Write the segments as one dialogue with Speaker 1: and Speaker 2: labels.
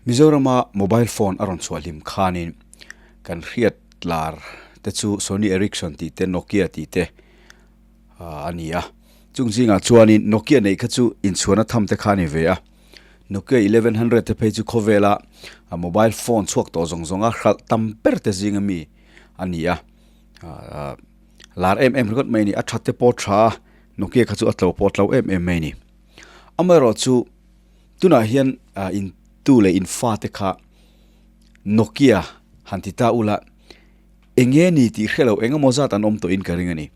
Speaker 1: Mizorama mobile phone a rawn chhuah hlim khanin kan hriat lar te chu Sony Ericsson tih te Nokia tih te a ni a. Chung zingah chuanin Nokia neih kha chu inchhuahna tham te kha a ni ve a. Nokia 1100 te phei chu khawvela mobile phone chhuak tawh zawng zawnga hralh tam ber te zinga mi a ni a. Lar em em ringawt mai a ni. A that te pawh a tha a, Nokia kha chu a tlo pawh a tlo em em mai a ni. Amaherawhchu Tunah hian in tu leh in fate kha Nokia han ti ta ula, enge ni tih hre lo eng emaw zat an awm tawhin ka ring a ni.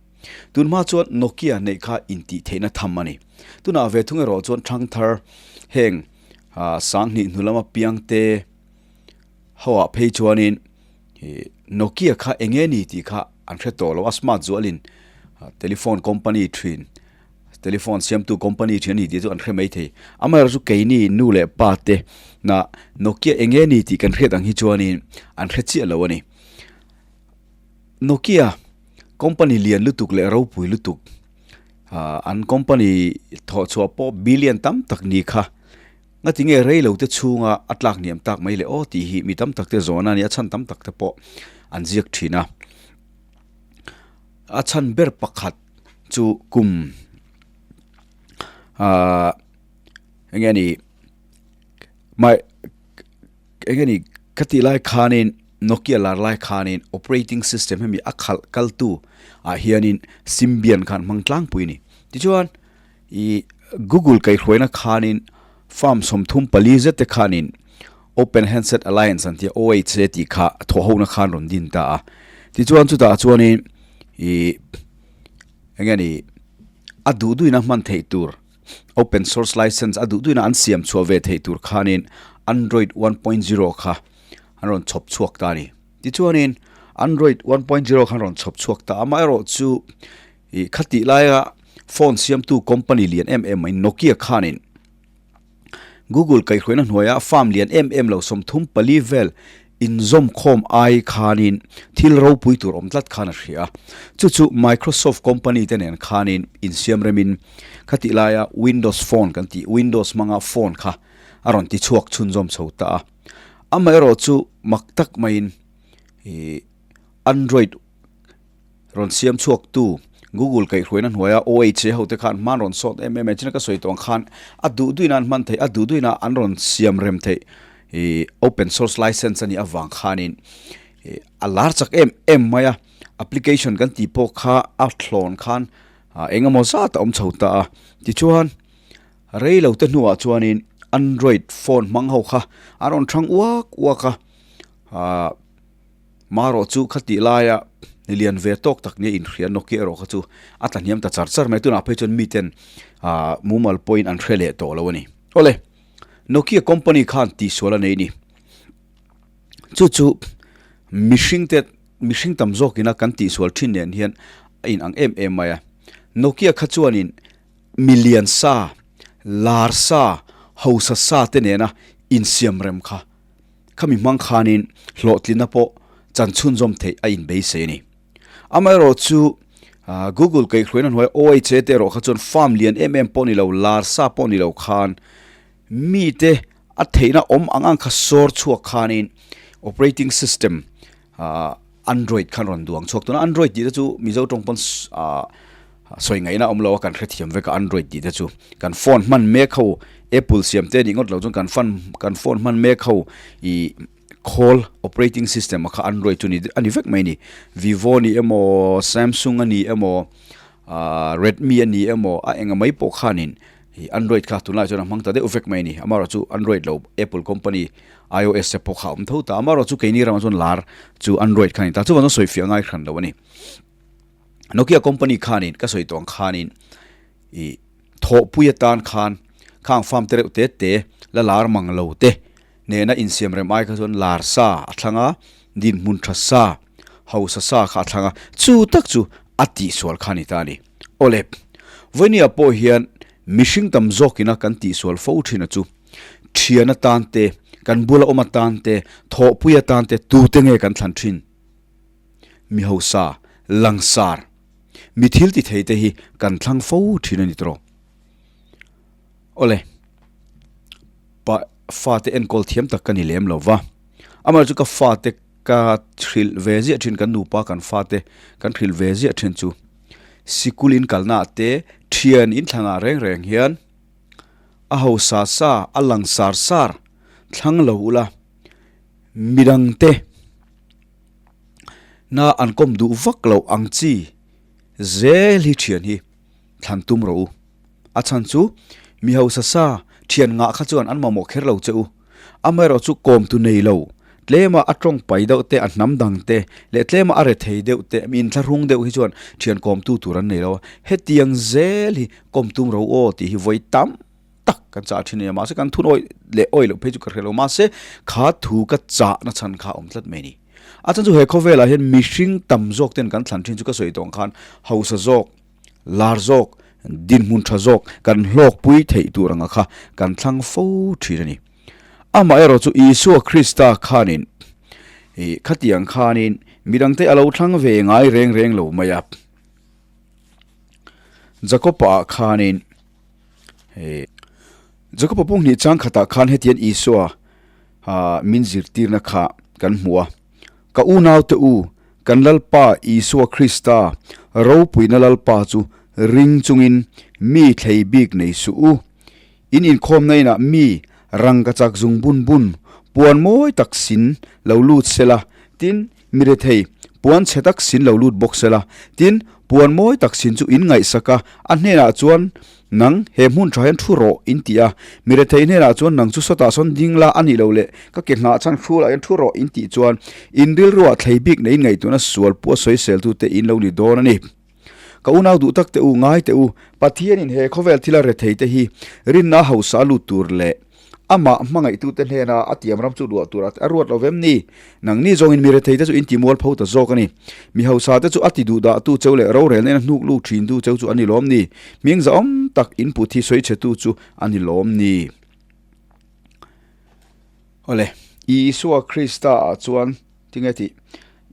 Speaker 1: Tun hma chuan Nokia neih kha intih theihna tham a ni. Tunah ve thung erawh chuan thangthar heng Sanghnih hnu lama piangte hoah phei chuanin Nokia kha enge ni tih kha an hre tawh lo a, smart zualin telephone company thin. Telephone siamtu company thin a ni tih chu an hre mai thei. Amaherawhchu keini nu leh pa te na Nokia eng nge ni tih kan hriat ang hi chuanin an hre chiah lo a ni. Nokia company lian lutuk leh ropui lutuk ah an company thawh chhuah pawh billion tam tak ni kha ngati nge rei lo te chhunga a tlak hniam tak mai leh aw tih hi mi tam tak te zawhna a ni a, chhan tam tak te pawh an ziak thin a. A chhan ber pakhat chu kum ahh eng nge ni mai eng nge ni ka tih lai khanin Nokia lar lai khanin operating system hemi a khalh kaltu ah hianin Symbian khan hmang tlangpui a ni. Tichuan ih Google kaihhruaina khanin farm 34 zet te khanin Open Handset Alliance an tia OHA tih kha thawhhona khan rawn din ta a. Tichuan chutah chuanin ih eng nge ni a duh duhina hman theih tur open source license a duh duhina an siam chhuah ve theih tur khanin Android 1.0 kha an rawn chhawp chhuak ta a ni. Tichuanin Android 1.0 kha an rawn chhawp chhuak ta a, amaherawhchu ih khatih laia phone siamtu company lian em em mai Nokia khanin Google kaihhruaina hnuaia farm lian em em lo 34 vel inzawm khawm ai khanin thil ropui tur awm tlat khan a hria a. Chu chu Microsoft company te nen khanin insiam remin khatih laia Windows Phone kan tih Windows hmanga phone kha a rawn ti chhuak chhunzawm chho ta a. Amaherawhchu mak tak maiin ih Android Rawn siam chhuaktu Google kaihhruaina hnuaia OHA hote khan hman rawn sawt em em e, china ka sawi tawh ang khan a duh duhina an hman theih, a duh duhina an rawn siam rem theih ih open source license a nih avang khanin ih a lar chak em em mai a, application kan tih pawh kha a thlawn khan ah eng emaw zat a awm chho ta a, tichuan rei lo te hnuah chuanin android phone hmang ho kha an rawn thang uak uak a ah. Marawh chu khatih laia ni lian ve tawk tak nia inhria Nokia erawh kha chu a tla hniam ta char char mai. Tunah phei chuan miten ah mumal pawhin an hre leh tawh lo a ni. Awle, Nokia company khan tihsual a nei ni. Chu chu mihring te mihring tam zawkina kan tihsual thin nen hian a inang em em mai a. Nokia kha chuanin milian sa, lar sa, hausa sa te nena insiam rem kha Khami hmang khanin hlawhtlinna pawh chan chhunzawm theih a inbeisei a ni. Amaherawhchu, Google kaihhruaina hnuaia OHA te erawh kha chuan farm lian em em pawh ni lo, lar sa pawh ni lo khan mite a theihna awm ang ang kha sawr chhuak khanin operating system Android khan rawn duang chhuak. Tuna Android tih te chu Mizo tawng pawn sawi ngaihna awm lo a, kan hrethiam vek a Android tih te chu. Kan phone hman mek ho Apple siam te nih ngawt lo chuan kan fan kan phone hman mek ho ih khawl operating system a kha Android chu a ni vek mai a ni. Vivo ni emaw Samsung a ni emaw Redmi a ni emaw a enga mai pawh khanin ih Android kha tunlai chuan a hmang ta deuh vek mai a ni. Amaherawhchu Android lo Apple company iOS te pawh kha a awm tho ta. Amaherawhchu keini ramah chuan lar chu Android kha a ni ta. Chuvang chuan sawi fiah ngai hran lo a ni. Nokia company khanin ka sawi tawh ang khanin ih thawhpui atan khan khang farm te reuh te te la lar mang lo te nena insiam rem ai kha chuan lar sa a thlang a, dinhmun tha sa, hausa sa kha a thlang a, chu tak chu a tihsual kha a ni ta a ni. Awle, vawinia pawh hian mihring tam zawkina kan tihsual fo thin a chu thian atan te, kan bula awm atan te, thawhpui atan te tute nge kan thlan thin? Mi hausa, langsar. Mi thil ti thei te hi kan thlang fo thin a ni tawh. Awle, pa. fate enkawl thiam tak ka ni lem lo va, amaherawhchu ka fate ka hrilh ve ziah thin kan nupa kan fate kan hrilh ve ziah thin chu sikul in kalna ah te thian in thlang ah reng reng hian a hausa sa a lang sar sar thlang lo ula midang te na an kawm duh vak loh ang chi zel hi thian hi thlan tum rawh u. A chhan chu mi hausa sa thian ngah kha chuan an mamawh kher lo che u. Amaherawh chu kawmtu nei lo, tlema a tawng pai deuh te, a hnam dang te leh tlema a rethei deuh te, mi inthlahrung deuh hi chuan thian kawmtu tur an nei lo a. Hetiang zel hi kawm tum ro aw tih hi vawi tam tak kan chah thin a nia. Mahse kan thun awih leh awih loh phei chu ka hre lo. Mahse kha thu ka chahna chhan kha a awm tlat mai a ni. A chhan chu he khawvelah hian mihring tam zawk ten kan thlan thin chu ka sawi tawh ang khan hausa zawk, Lar zawk, dinhmun tha zawk kan hlawkpui theih tur anga kha kan thlang fo thin a ni. Amaherawh chu Isua Krista khanin ih khatiang khanin midangte a lo thlang ve ngai reng reng lo mai a. Jakopa ah khanin ih Jakopa pawh chang khatah khan hetian Isua min zirtirna kha kan hmu a. Ka unaute u, kan Lalpa Isua Krista ropuina Lalpa chu ring chungin mi thlei bik nei suh u. In inkhawmna inah mi rangkachak zung bun bun, puan mawi tak sin lo lut sela, tin, mi rethei puan chhe tak sin lo lut bawk sela, tin, puan mawi tak sin chu in ngaihsak a, a hnenah chuan Nang, he hmun tha hian thu rawh, in ti a. Mi rethei hnenah chuan nang chu sawtah sawn ding la a nih loh leh ka ke nghah chhan hrualah hian thu rawh, in tih chuan in rilruah thlei bik neiin ngaihtuahna sual pawh a sawiseltute in lo ni dawn a ni. Ka unau duh tak teh u, ngai teh u, Pathianin he khawvel thila rethei te hi rinna hausa a lut tur leh Amah hmangaihtute hnena a tiam ram chu luah tur a ruat lo vem ni? Nangni zawngin mi retheite chu in ti mual pho ta zawk a ni. Mi hausate chu a ti duh dahtu cheu leh rorelna in a hnuk luk thintu cheu chu a ni lawm ni? Hming zahawm tak in put hi sawichhetu chu a ni lawm ni? Awle, Isua Krista ah chuan tinge tih?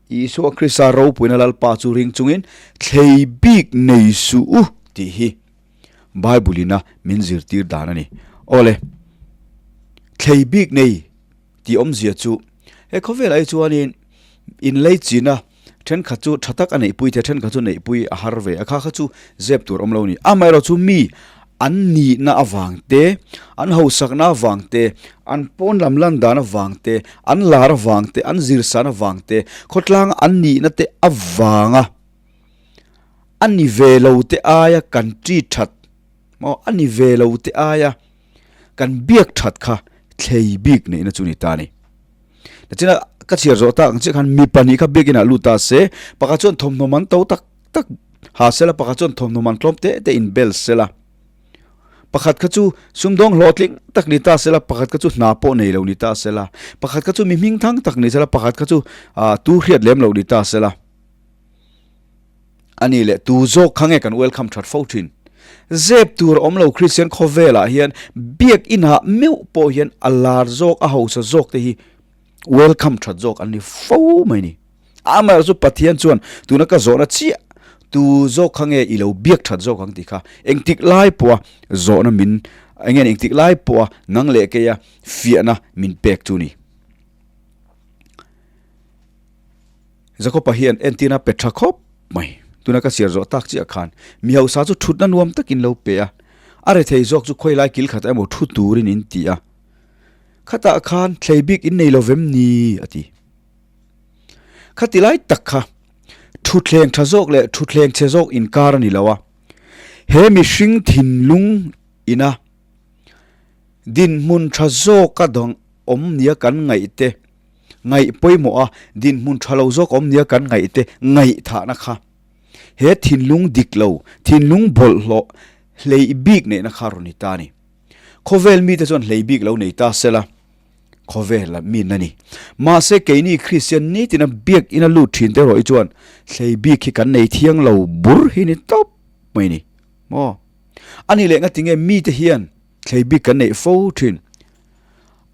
Speaker 1: Isua Krista ropuina Lalpa chu ring chungin thlei bik nei suh u tih hi. Bible in a min zirtir dan a ni. Awle, thlei bik nei tih awmzia chu he khawvelah hi chuanin inlei china thenkhat chu tha tak a neihpui te thenkhat chu neihpui a har ve a, kha kha chu zep tur awm lo a ni. Amaherawh chu mi an nihna avang te, an hausakna avang te, an pawn lam lan dan avang te, an lar avang te, an zirsan avang te, khawtlanga an nihna te avanga A ni ve lo te aia kan ṭi ṭhat maw? A ni ve lo te aia kan biak ṭhat kha thlei bik neihna chu ni ta a ni. Nachina ka chhiar zawh tak ang chiah khan mipa nih kha biakinah lut ta se, pakhat chuan thawmhnaw man to tak tak ha sela, pakhat chuan thawmhnaw man tlawm te te inbel sela, pakhat kha chu sumdawng hlawhtling tak ni ta sela, pakhat kha chu hna pawh nei lo ni ta sela, pakhat kha chu mi hmingthang tak ni sela, pakhat kha chu tu hriat lem lo ni ta sela. A ni leh tu zawk kha nge kan welcome that fo thin? Zep tur a awm lo Kristian khawvelah hian biak inah meuh pawh hian a lar zawk a hausa zawk te hi welcome that zawk an ni fo mai ni. Amaherawh chu Pathian chuan tuna ka zawhna chiah tu zawk kha nge i lo biak that zawk ang tih kha engtik lai pawha zawhna min eng nge engtik lai pawha nang leh keia fiahna min pek chu ni. Jakopa hian entirna pe tha khawp mai. Tuna ka chhiar zawh tak chiah khan mi hausa chu thutna nuam takin lo pe a, a rethei zawk chu khawi lai kil khat emaw thu turin in ti a. Khatah khan thlei bik in nei lo vem ni a ti. Khati lai tak kha thutthleng tha zawk leh thutthleng chhe zawk inkar a ni lo a, he mihring thinlung ina dinhmun tha zawka dang awm nia kan ngaih te, Ngaih pawimawh a, dinhmun tha lo zawk awm nia kan ngaih te ngaihthahna kha he thinlung dik lo, thinlung bawlhhlawh hlei bik neihna kha rawn ni ta a ni. Khawvel mite chuan hlei bik lo nei ta sela, khawvel a min a ni. Mahse keini Kristian nitina biak ina lut thin te erawh hi chuan hlei bik hi kan nei thiang lo bur hi ni tawp mai ni maw? A nih leh ngatinge mite hian hlei bik kan neih fo thin?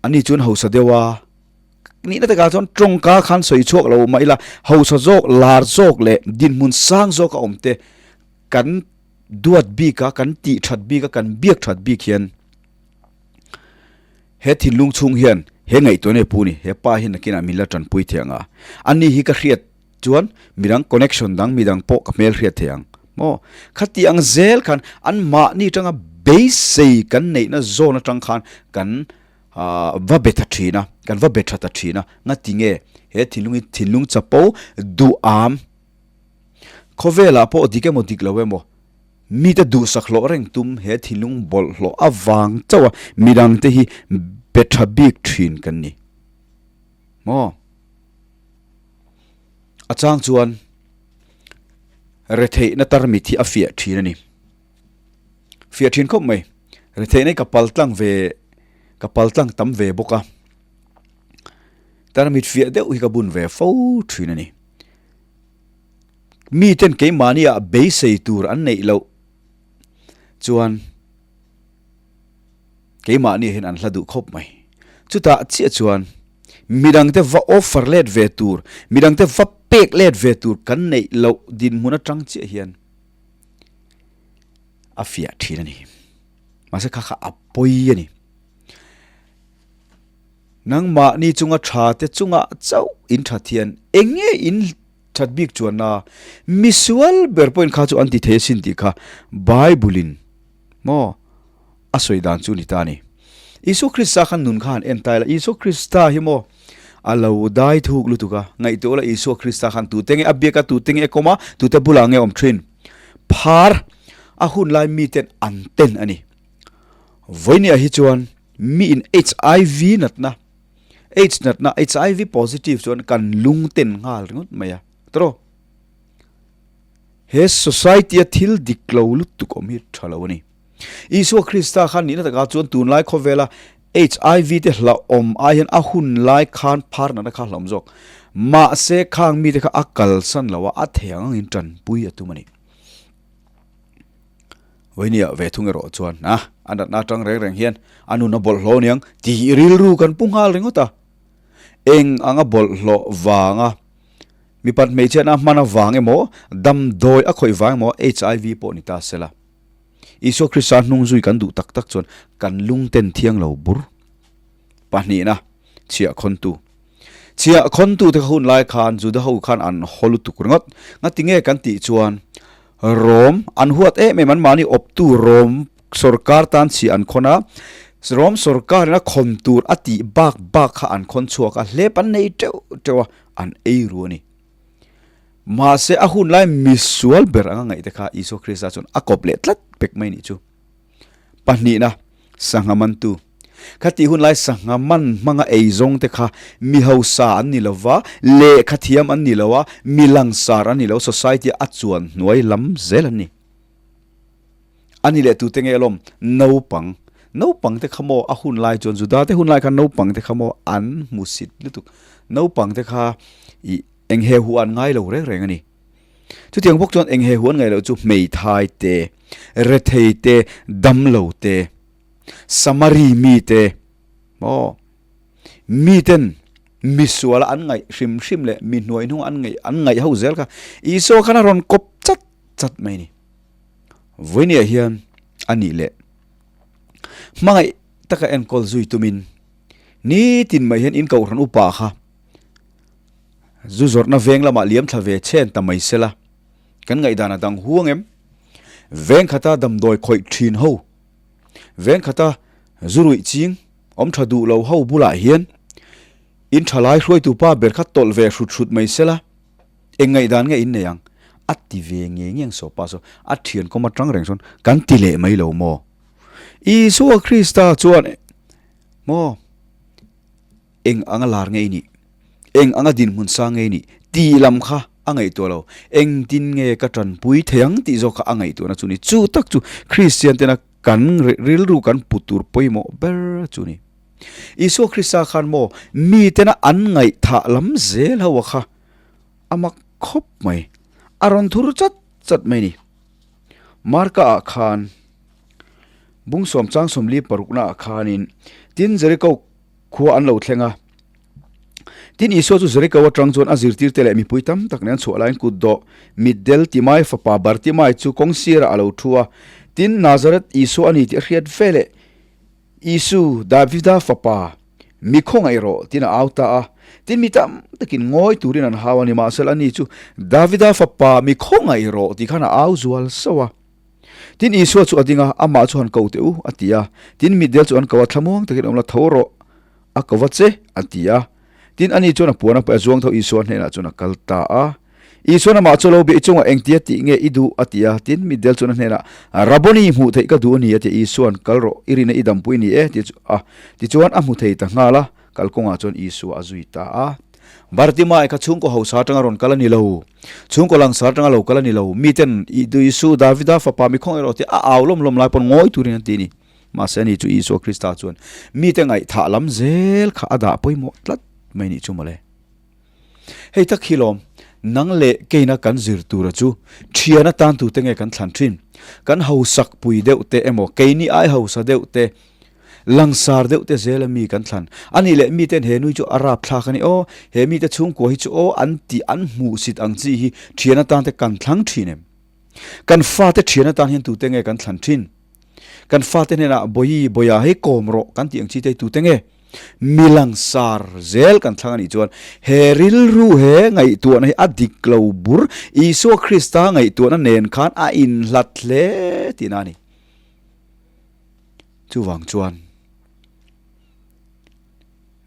Speaker 1: Ani chuan hausa deuh a, nihna takah chuan tawngka khan sawi chhuak lo mah ila hausa zawk, lar zawk leh dinhmun sang zawk a awm te kan duat bik a, kan tih that bik a, kan biak that bik hian. He thinlung chhung hian he ngaihtuahna hi pu ni, he pa hi nakinah min la tanpui thei ang a, ani hi ka hriat chuan midang connection dang midang pawh ka hmel hriat thei ang maw? Khati ang zel khan an mahni atanga beisei kan neihna zawn atang khan kan va be ta thin a, kan va be tha ta thin a, ngati nge he thinlung hi thinlung chapo duham khawvelah pawh dik emaw dik lo emaw Mite duhsak hlawh reng tum he thinlung bawlhhlawh avang chauh a midangte hi be tha bik thin kan ni maw? A chang chuan retheihna tarmit hi a fiah thin a ni. Fiah thin khawp mai. Retheihna hi ka pal tlang ve, ka pal tlang tam ve bawk a. Tarmit fiah deuh hi ka bun ve fo thin a ni. Miten keimahniah beisei tur an neih loh chuan keimahni hian an hla duh khawp mai. Chutah chiah chuan midangte va offer let ve tur, midangte va pek let ve tur kan neih loh dinhmun atang chiah hian a fiah thin a ni. Mahse kha kha a pawi a ni. Nangmahni chunga tha te chungah chauh in that hian eng nge in that bik chuanna misual ber pawhin kha chu an ti thei asin tih kha Bible in maw a sawi dan chu ni ta a ni. Isua Krista khan nun kha han en ta ila, Isua Krista hi maw a lo dai thuk lutuk a, ngaihtuah ula Isua Krista khan tute nge a biak a, tute nge a kawm a, tute bulah nge a awm thin. Phar a hun lai miten an ten a ni. Vawinia hi chuan Mi in HIV natna, AIDS natna, HIV positive chuan kan lung ten nghal ringawt mai a, tawrh. He society a thil dik lo lutuk awm hi tha lo a ni. Isua Krista khan nihna takah chuan tunlai khawvela HIV te hlauhawm ai hian a hun lai khan phar natna kha hlauhawm zawk. Mahse khang mite kha a kalsan lo a, a thei ang angin tanpui a tum a ni. Vawinia ve thung erawh chuan a a natna atang reng reng hian a nun a bawlhhlawh aniang tih rilru kan pu nghal ringawt a. Eng anga bawlhhlawh vanga mipat hmeichhiatna a hman avang emaw damdawi a khawih vang emaw HIV pawh ni ta sela. Isua Krista hnung zui kan duh tak tak chuan kan lungten thiang lo bur pahnihna chhiah khawntu. Chhiah khawntu te kha hun lai khan Juda ho khan an haw lutuk ringawt. Ngatinge kan tih chuan Rom an huat em em an mahni awptu Rom sorkar tan chhiah an khawn a, Rom sorkarin a khawn tur a tih bak bak kha an khawn chhuak a, hlep an nei teuh teuh a, an ei ru a ni. Mahse a hun lai misual ber anga ngaih te kha Isua Krista chuan a kawp leh tlat pek mai nih chu. Pahnihna, sangha mantu. Khatih hun lai sangha man hmanga eizawng te kha mi hausa an ni lo va, lehkha thiam an ni lo a, mi langsar an ni lo, society a chuan hnuai lam zel an ni. A ni leh tute nge alawm? Naupang. Naupang te kha maw a hun lai chuan Juda te hun lai khan naupang te kha maw an hmusit lutuk. Naupang te kha ih eng he hu an ngai lo reng reng a ni. Chutiang bawk chuan eng he hu an ngaih loh chu hmeithai te, rethei te, damlo te, Samari mi te maw miten misuala an ngaih hrim hrim leh mi hnuai hnung an ngaih an ngaih ho zel kha Isua khan a rawn kawp chat chat mai ni. Vawinia hian a nih leh hmangaih taka enkawl zui tumin nitin mai hian in kohhran upa kha zu zawrhna veng lamah liam thla ve chhen ta mai sela kan ngaihdan a dang huang em? Veng khata damdawi khawih thin ho, veng khata zu ruih ching awm tha duh lo ho bulah hian in tha lai hruaitu pa ber kha tawlh ve hrut hrut mai sela eng ngaihdan nge in nei ang? A ti ve nge nge ang sawpa saw a thian kawm atang reng sawn kan ti leh mai lo maw? Isua Krista chuan maw? Eng anga lar nge i nih? Eng anga dinhmun sang nge i nih? Tih lam kha a ngaihtuah lo. Engtin nge ka tanpui thei ang tih zawk kha a ngaihtuahna chu ni. Chu tak chu Kristian tena kan rilru kan put tur pawimawh ber chu ni. Isua Krista khan maw mi tena an ngaihthah lam zel ho a kha a mak khawp mai. A rawn thur chat chat mai ni. Marka ah khan Bungsawm Changsawmli parukna ah khanin tin Jericho Khua an lo thleng a. Tin, Isua chu Jeriko atang chuan a zirtirte leh mipui tam tak nen chhuah laiin kutdawh mitdel Timai fapa Bartimai chu kawng sirah a lo thu a. Tin, Nazareth Isua a ni tih a hriat veleh. Isu, Davida fapa, mi khawngaih rawh, tiin a au ta a. Tin, mi tam takin ngawi turin an hau a, nimahsela ani chu, Davida fapa, mi khawngaih rawh, ti khan a au zual sauh a. Tin, Isua chu a ding a, amah chu han ko teh u, a ti a. Tin, mitdel chu an ko a, Thlamuang takin awm la, tho rawh, a ko va che, a ti a. Tin, ani chuan a puan a paih a, zuang tho Isua hnenah chuan a kal ta a. Isuan amah chu lo bia, I chungah engtia tih nge i duh? a ti a. Tin, mitdel chuan a hnenah, Rabboni, hmuh theih ka duh a ni, a ti a. Isuan, Kal rawh, i rina i dampui ni e, ti chu a. Tichuan, a hmu thei ta nghal a, kalkawngah chuan Isua a zui ta a. Bartimai kha chhungkaw hausa atanga rawn kal a ni lo, chhungkaw langsar atanga lo kal a ni lo. Miten, Isu, Davida fapa mi khawng erawh ti a au lawm lawm lai pawn ngawi turin an ti a ni. Mahse ani chu Isua Krista chuan mite ngaihthah lam zel kha a dah pawimawh tlat mai nih chu mawle. Hei tak hi lawm, nang leh keina kan zir tura chu thian atan tute nge kan thlan thin? Kan hausak pui deuh te emaw keini ai hausa deuh te, langsar deuh te zela mi kan thlan? Anih leh miten he nui chu a rap thlak a ni aw, he mite chhungkua hi chu aw an tih an hmuhsit ang chi hi thian atan te kan thlang thin em? Kan fate thian atan hian tute nge kan thlan thin? Kan fate hnenah Bawi, Bawia hei kawm rawh kan tih ang chi te hi tute nge? Mi langsar zel kan thlang a nih chuan he rilru he ngaihtuahna hi a dik lo bur, Isua Krista ngaihtuahna nen khan a inhlat hle tihna a ni. Chuvang chuan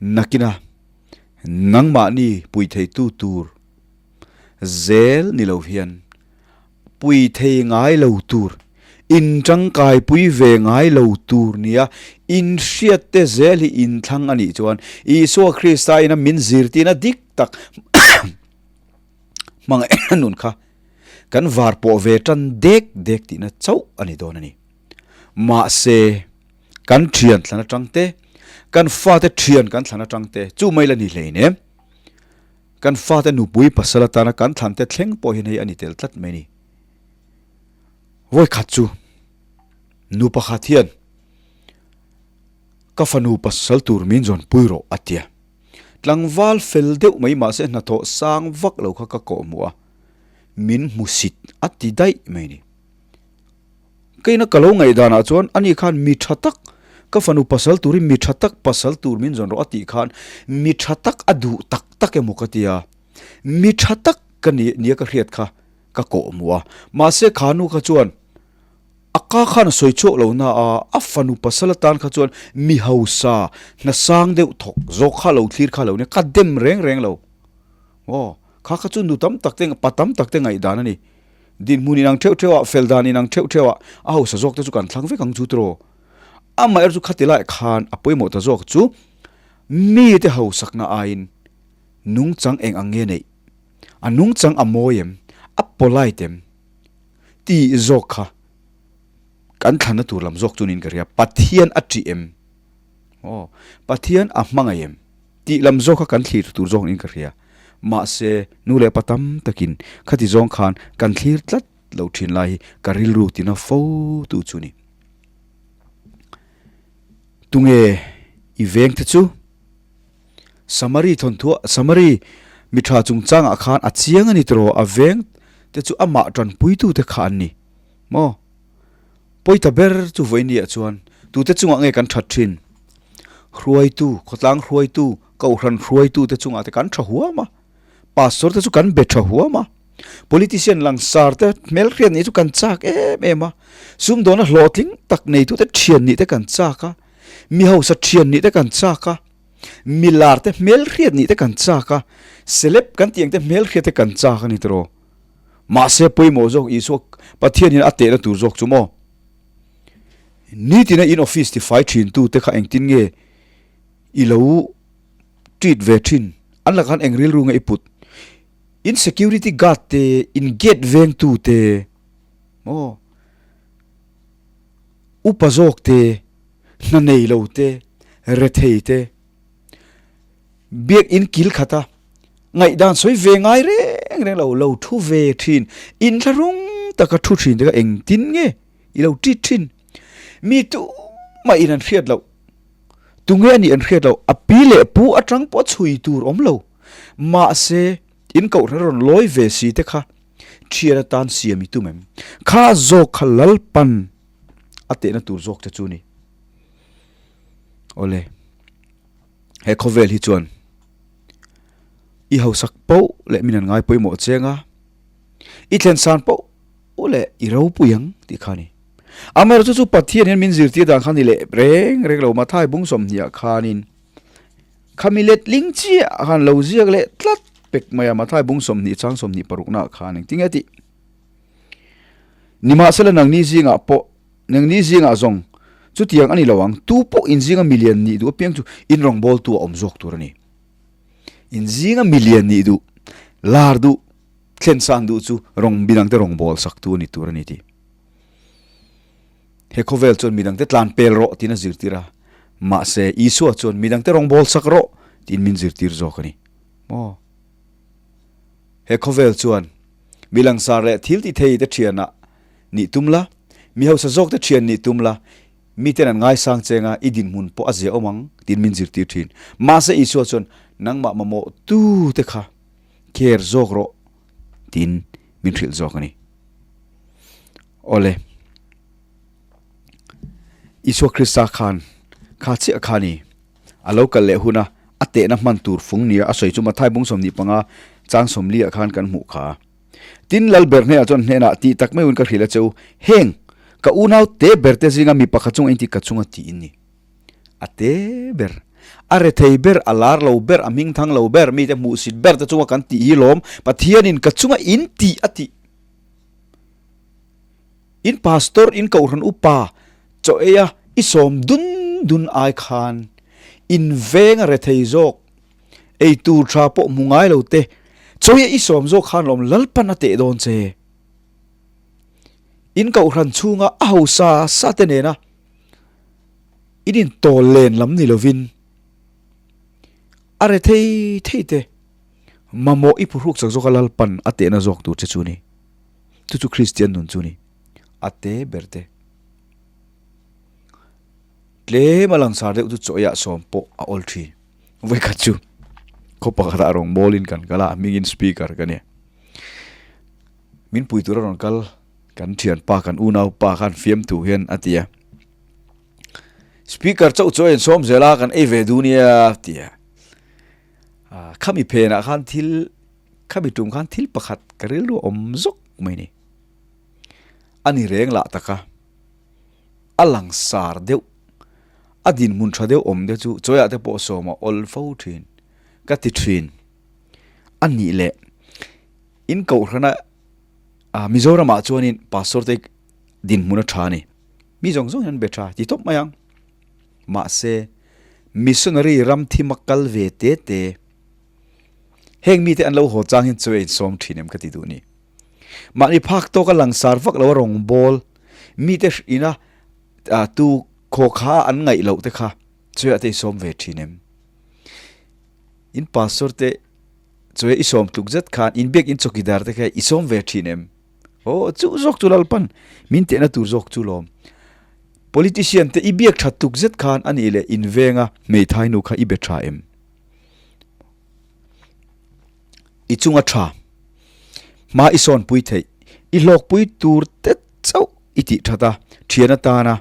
Speaker 1: nakina nangmahni pui theitu tur zel ni lo hian pui thei ngai lo tur, in tangkai pui ve ngai lo tur nia inhriat te zel hi inthlang a nih chuan Isua Krista ina min zirtirna dik tak hmangaihna nun kha kan var pawh ve tan dek dek tihna chauh a ni dawn a ni. Mahse, kan thian thlan atang te, kan fate thian kan thlan atang te chu mai la ni hleinem. Kan fate nupui pasal atana kan thlan te thleng pawh hian hei a ni tel tlat mai ni. Vawi khat chu nu pakhat hian ka fanu pasal tur min zawn pui rawh a tia. Tlangval fel deuh mai mahse hnathawh sang vak lo kha ka kawh hmuh a, min hmusit a ti daih mai ni. Keina ka lo ngaihdanah chuan ani khan mi tha tak, ka fanu pasal turin mi tha tak pasal tur min zawn rawh a tih khan mi tha tak a duh tak tak emaw ka ti a, mi tha tak ka ni nia ka hriat kha ka kawh hmuh a. Mahse kha nu kha chuan a ka khan a sawi chhuak lo na a, a fanu pasal atan kha chuan mi hausa hna sang deuh thawk zawk kha lo thlir kha lo nia, ka dem reng reng lo. Aw, kha kha chu nu tam tak te, pa tam tak te ngaihdan a ni. Dinhmun inang theuh theuh ah, fel dan inang theuh theuh ah a hausa zawk te chu kan thlang vek ang chu tiraw. Amaherawh chu khati lai khan a pawimawh ta zawk chu mite hausakna aiin nungchang eng ang nge neih, a nungchang a mawi em, a polite em tih zawk kha kan thlanna tur lam zawk chu niin ka ria. Pathian a ṭih em? Aw, Pathian a hmangaih em? Tih lam zawk kha kan thlir tur zawk niin ka hria. Mahse, nu leh pa tam takin khati zawng khan kan thlir tlat lo thin lai hi ka rilru tina fo tu chu ni. Tunge i veng te chu? Samari thawnthuah Samari mi tha chungchangah khan a chiang a ni tiraw a veng te chu amah tanpuitu te kha an ni maw? Pawita ber chu vawinia chuan tute chungah nge kan that thin? Hruaitu, khawtlang hruaitu, kohhran hruaitu te chungah te kan tha huam a, pastor te chu kan be tha huam a, politician langsar te hmelhriat nih chu kan chak em em a, sumdawna hlawhtling tak neitu te thian nih te kan chak a, mi hausa thian nih te kan chak a, milar te hmelhriat nih te kan chak a, celeb kan tih ang te hmelhriat te kan chak a ni tiraw? Mahse pawimawh zawk Isua Pathian hian a tehna tur zawk chu maw? Nitina in office tifai thin tu te kha engtin nge i lo treat ve thin? An lakah khan eng rilru nge i put? In security guard te, in gate veng tu te, maw? Upa zawk te, hna nei lo te, rethei te, Biakinn kil khata ngaihdan sawi ve ngai reng reng lo, lo thu ve thin, inthlahrung taka thu thin te kha engtin nge i lo tit thin? Mi tumah in an hriat loh, tunge a nih an hriat loh, a pi leh pu atang pawh chhui tur awm lo, mahse in kohhran rawn lawi ve si te kha thian atan siam i tum em? Kha zawk kha Lalpan a tehna tur zawk te chu ni. Awle, he khawvel hi chuan i hausak poh leh min an ngai pawimawh cheng a, i thlen san poh leh i ropui ang tih kha a ni. Amaherawhchu chu Pathian hian min zirtir dan kha ni leh reng reng lo, Mathai bung 20 ah khanin khami letling chiah khan lo ziak leh tlat pek mai a, Mathai bung 20 chang 26 naah khan engtin nge tih? Nimahsela nangni zingah pawh, nangni zingah zawng chutiang a ni lo ang, tu pawh in zinga milian nih duh apiang chu in rawngbawltu a awm zawk tur a ni. In zinga milian nih duh, lar duh, thlen sang duh chu rawng midangte rawngbâwl saktu a ni tur a ni tih. He khawvel chuan midangte tlan pel rawh tiin a zirtir a, mahse Isua chuan midangte rawngbâwl sak rawh tiin min zirtir zawk a ni. Maw? He khawvel chuan mi langsar leh thil ti thei te thianah nih tum la, mi hausa zawk te thian nih tum la, miten an ngaisang cheng a, i dinhmun pawh a zia awm ang tiin min zirtir thin. Mahse Isua chuan nangmah mamawh tu te kha care zawk rawh tiin min hrilh zawk a ni. Awle, Isua Krista khan kha chiah kha a ni. A lo kal leh huna a tehna hman tur fung nia a sawi chu Mathai bung 25 chang 40 ah khan kan hmuh kha. Tin, Lalber hnenah chuan hnenah tih tak meuhin ka hrilh a che u, heng, ka unau te ber te zinga mi pakhat chunga inti ka chunga tih in ni. A te ber, a rethei ber, a lar lo ber, a hmingthang lo ber, mite hmuhsit ber te chunga kan tih hi lawm, Pathianin ka chunga in tih a tih. In pastor, in kohhran upa chaw ei a i sawm dun dun ai khan in veng a rethei zawk, ei tur tha pawh hmu ngai lo te chaw ei a i sawm zawk khan lawm Lalpan a teh dawn che. In kohhran chhunga a hausa sa te nena in intawl len lam ni lovin a rethei thei te mamawh i phuhruk chak zawk a Lalpan a tehna zawk tur che chu ni. Chu chu Kristian nun chu ni. A te ber te. Tlem a langsar deuh chu chaw eiah sawm pawh a awl thin. Vawikhat chu khaw pakhatah rawn mawlin kan kal a, hmingin speaker ka nia. Min pui tura rawn kal kan thianpa kan unaupa khan fiamthu hian a ti a. Speaker chauh chaw ei an sawm zel a, kan ei ve duh nia a ti a. Khami phenah khan thil Khami tum khan thil pakhat ka rilru a awm zawk mai ni. A ni reng lah taka a langsar deuh, a dinhmun tha deuh awm te chu chawiah te pawh sawm a awl fo thin ka ti thin. A nih leh in kohhrana Mizoramah chuanin pastor te dinhmun a tha a ni. Mi zawng zawng hian an be tha ti tawp mai ang. Mahse missionary ram thima kal ve te te. Heng mite an lo haw chang hian chawi a insawm thin em ka ti duh ni. Mahni phak tawka langsar vak lo a rawngbawl mite ina tu khaw kha an ngaih loh te kha chawi ah te i sawm ve thin em. In pastor te chawi i sawm tluk zet khan in biak in chawkidar te kha i sawm ve thin em. Aw chu zawk chu Lalpan min tehna tur zawk chu lawm. Politician te i biak that tluk zet khan a nih leh in venga hmeithai nu kha i be tha em. I chunga tha, hma i sawnpui theih, i hlawkpui tur te chauh i tih that a, thian atana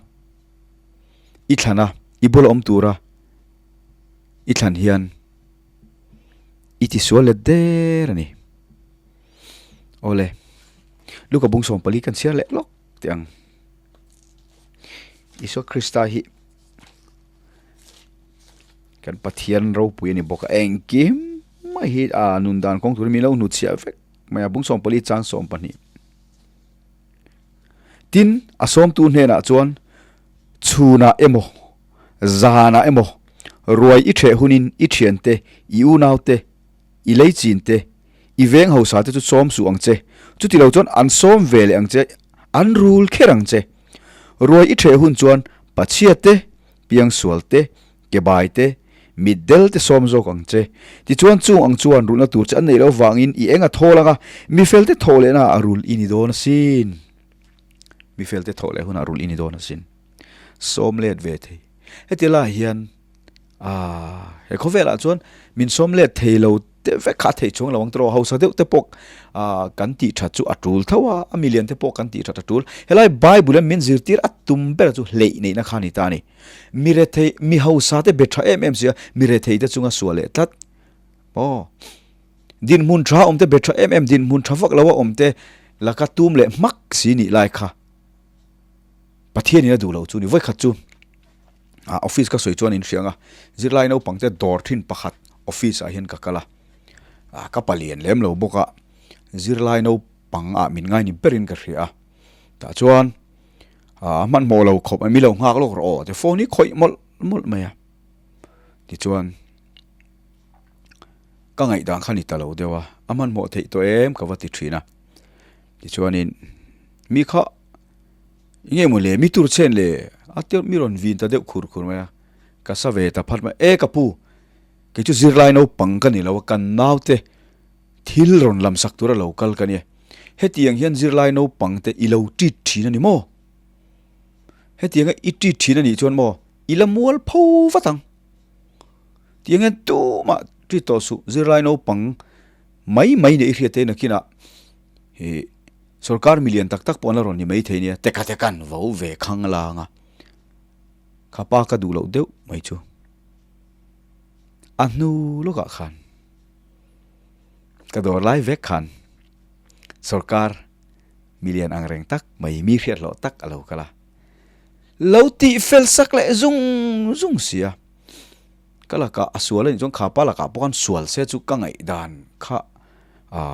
Speaker 1: i thlan a, i bula awm tura i thlan hian i tisual let der a ni. Awle, Luka bung 14 kan chhiar leh lawk teh ang. Isua Krista hi Kan Pathian ropui a ni bawk a, engkim mai hi a nun dan kawng turin min lo hnutchhiah vek mai a, bung 14 chang 12. Tin, a sawmtu hnenah chuan chhunah emaw, zanah emaw, ruai i ṭheh hunin i ṭhiante, i unaute, i lei chinte, i veng hausa te chu sawm suh ang che, chuti lo chuan an sawm ve leh ang che, an rul kher ang che. Ruai i ṭheh hun chuan Pachhiate, Piangsual te, kebai te, mitdel te sawm zawk ang che. Tichuan chung ang chuan rulhna tur che an neih loh vangin i eng a thawl ang a, mifel te thawh lehna ah rulh i ni dawn asin. Mifel te thawh leh hunah rulh i ni dawn asin. Sawm let ve thei. Heti lai hian, aah, he khawvelah chuan min sawm let thei lo. te vek kha a theih chuang lo ang tawh hausa deuh te pawh ah kan tih that chu a tul tho a, a milian te pawh kan tih that a tul. Helai Bible hian min zirtir a tum ber chu hleih neihna kha a ni ta a ni. Mi rethei, mi hausa te be tha em em sia, mi rethei te chunga sual leh tlat. Aw, dinhmun tha awm te be tha em em, dinhmun tha vak lo a awm te laka tum leh hmak si nih lai kha Pathianin a duh lo chu ni. Vawikhat chu ah office ka sawi chuan in hria ang a, zirlai naupang te dawr thin pakhat office ah hian ka kal a, ah ka palian lem lo bawk a, zirlai naupang ah min ngai ni berin ka hria a, tah chuan ah hmanhmawh lo khawp mai, mi lo nghak lawk rawh aw ti phone hi khawih mawlh mawlh mai a, tichuan. Ka ngaihdan kha ni ta lo deuh a, a hmanhmawh theih tawh em ka va ti thin a. Tichuanin mi kha enge maw le mi tur chen le a tir mi rawn vin ta deuh khur khur mai a, ka sa ve ta phat mai e ka pu kei chu zirlai naupang ka ni lo a kan naute thil rawn lam sak tura lo kal ka nia hetiang hian zirlai naupang te i lo tit thin a ni maw hetianga i tit thin a nih chuan maw i la mual pho vat ang. Tiang hian tumah ṭi tawh suh, zirlai naupang mai mai nih i hriat te nakinah ih sorkar milian tak tak pawh an la rawn ni mai thei nia, teka tekan vo ve khang lang a, kha pa ka duh loh deuh mai chu a hnu lawkah khan ka dawr lai vek khan sorkar milian ang reng tak mai mi hriat hlawh tak a lo kal a, lo tih fel sak leh zung zung sia. Ka lakah a sual a nih chuan kha pa lakah pawh khan sual se chu ka ngaihdan kha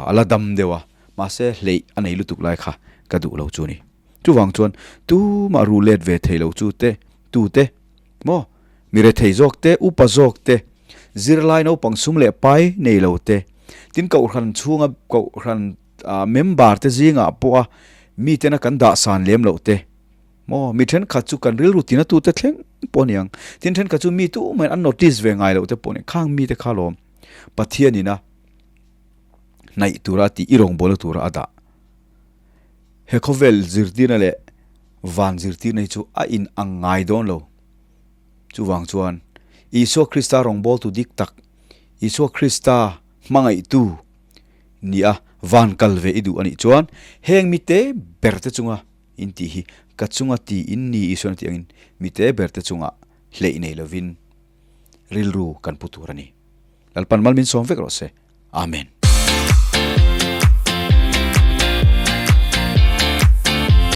Speaker 1: a la dam deuh a, mahse hleih a nei lutuk lai kha ka duh lo chu a ni. Chuvang chuan tumah ru let ve thei lo chu te, tu te maw mi rethei zawk te, upa zawk te, zirlai naupang sum leh pai nei lo te, tin kohhran chhunga kohhran member te zingah pawha mitena kan dahsan lem loh te, Maw, mi thenkhat chu kan rilru tina tute thleng pawh a ni ang. Tin thenkhat chu mi tu maiin an notice ve ngai loh te pawh a ni. Khang mite kha lawm Pathianin a hnaih tura tih i rawngbawlna tura a dah. He khawvel zirtirna leh van zirtirna hi chu a in ang ngai dawn lo. Chuvang chuan Isua Krista rawngbawltu dik tak, Isua Krista hmangaihtu ni a van kal ve i duh a nih chuan heng mite ber te chunga In tih hi ka chunga ti in ni Isuan a tih angin mite berte chungah hleih nei lovin rilru kan pu tur a ni. Lalpan mal min sawm vek rawh se. Amen.